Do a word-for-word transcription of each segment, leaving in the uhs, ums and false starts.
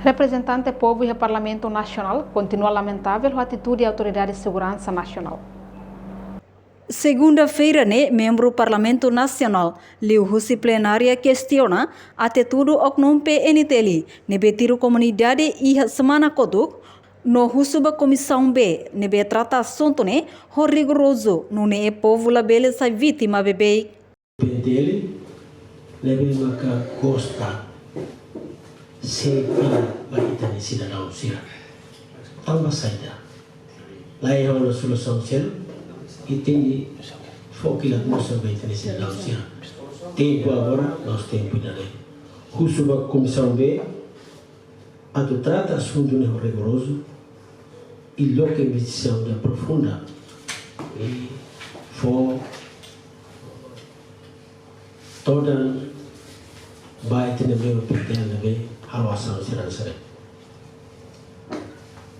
Reprezentante povu iha Parlamentu Nasionál kontinua lamentavel ho atitude Autoridade Seguransa Nasionál. Segunda-feira ne'e, membru Parlamentu Nasionál liuhusi plenária kestiona atitude oknum P N T L ne'ebé tiru komunidade iha semana kotuk, no husu ba Komisaun B ne'ebé trata asuntu ne'e ho rigorozu, nune'e povu labele sai vítima beibeik. P N T L ne'ebé maka gosta sen fila ba ita-nia sidadaun sira. Tanba saida? La iha ona solusaun seluk, i tenke fó kilat mosu ba ita-nia sidadaun sira. Tempu agora, la'ós tempu ida-ne'e. Husu ba Komisaun B atu trata asuntu ne'e ho rigorozu, i loke investigasaun ida profunda, i fó todan ba ita-nia membru P N T L ne'ebé halo asaun sira hanesan ne'e.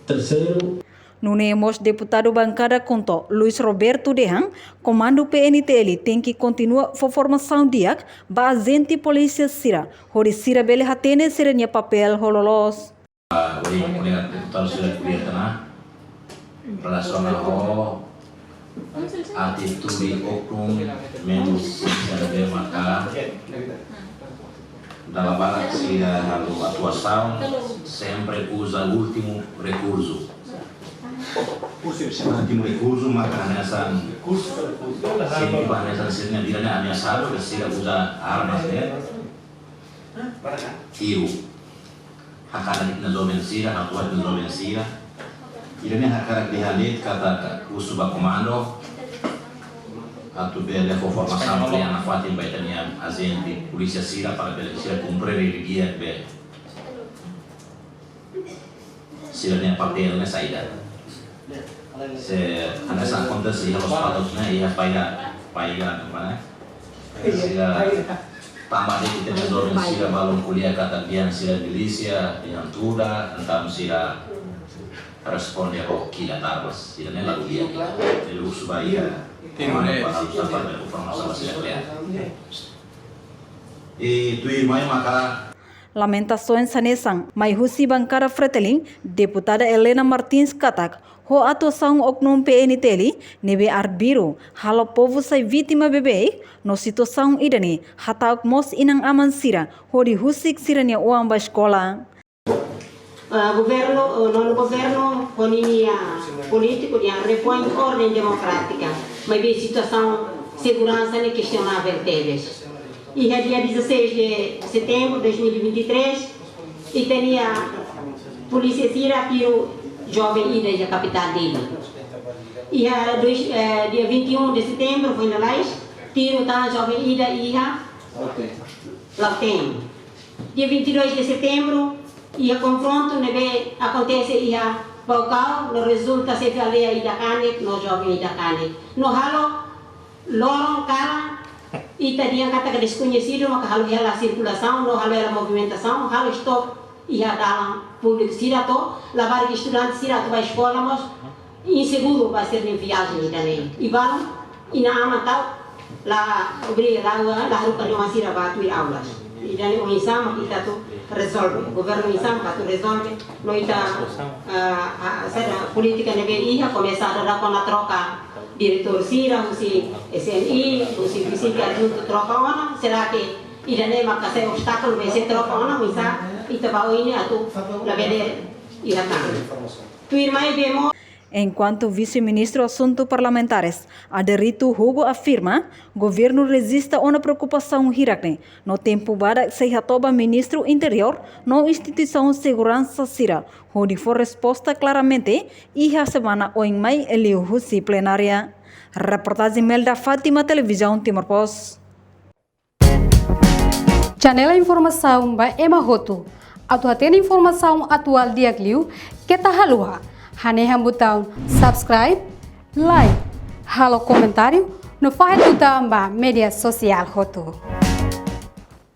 Terseiru, nune'e mós deputadu bankada KHUNTO, Luis Roberto dehan, komandu P N T L tenke kontinua fó formasaun di'ak ba ajente polísia sira, hodi sira bele hatene sira-nia papél ho loloos. Ohin kolega deputadu sira ko'alia tiha ona relasiona ho atitude oknum membru sira ne'ebé maka dala barak sira halo atuasaun sempre uza últimu rekursu. Últimu rekursu maka hanesan, sempre hanesan sira-nia vida ne'e ameasadu, ke sira uza armas ne'e, tiru. Hakarak ita-nia joven sira, hatudu ita-nia joven sira. Ida-ne'e hakarak dehan de'it katak husu ba komandu atu bele fó formasaun kle'an nafatin ba ita-nia ajente polísia sira para bele sira kumpre di'ak be sira-nia papél ne'e saida. Se hanesan akontese iha Lospatos ne'e, iha Paiga, Paiga, mana? Sira tanba de'it ita-nia joven sira balun ko'alia katak dehan sira milísia, dehan tuda, entaun sira responde ho kilat armas. Sira ne'e la ko'alia kilat. Jadi husu ba iha. Tenke. Mana para usa para informasaun sira kle'an. I tuirmai maka lamentasaun hanesan mai husi bankada Fretilin, deputada Helena Martins katak, ho atuasaun oknum P N T L ne'ebé arbiru halo povu sai vítima beibeik, no situasaun ida-ne'e hata'uk mós inan-aman sira hodi husik sira-nia oan ba eskola. Ah, governu, ah, nonu governu, ho ninia polítiku dehan repoin orden demokrátika, maibé situasaun seguransa ne'e kestionavel tebes. Iha dia dezasseis de setembro de dois mil e vinte e três, ita-nia polísia sira tiru joven ida iha kapitál Dili. Iha dois, eh, dia vinte e um de setembro, foin lalais, tiru tan joven ida iha Lautém. Dia vinte e dois de setembro, iha konfrontu ne'ebé akontese iha Baucau, no rezulta xefe aldeia ida kanek, no joven ida kanek. No halo loron kalan, ita dehan katak deskoñesidu maka halo hela sirkulasaun, no halo hela movimentasaun, halo stop iha dalan públiku sira to'o, labarik estudante sira atu ba eskola mós inseguru ba sira-nia viajen ida-ne'e. I balun inan-aman ta'uk la obri la, la haruka nia oan sira ba tuir aulas. Ida-ne'e oinsá mak ita atu rezolve. Governu oinsá mak atu rezolve. No ita, ah, ah, saida polítika ne'ebé iha, komesa dadauk ona troka diretór sira, husi S N I, husi visita juntu troka ona, será que ida-ne'e maka sai obstákulu ba sai troka ona, oinsá ita ba oin ne'e atu labele iha tan. Tuirmai be mós. Enkuantu Vise-Ministru Asuntu Parlamentares, Aderito Hugo afirma, governu rejista ona preokupasaun hirak-ne'e, no tempu badak sei hato'o ba Ministru Interiór no instituisaun seguransa sira, hodi fó resposta klaramente iha semana oin mai liuhusi plenária. Reportajen Melda Fátima, Televizaun Timor Post. Janela informasaun ba ema hotu. Atu hatene informasaun atuál di'ak liu, keta haluha hanehan butaun subscribe, like, halo komentáriu, no fahe tutan ba média sosiál hotu.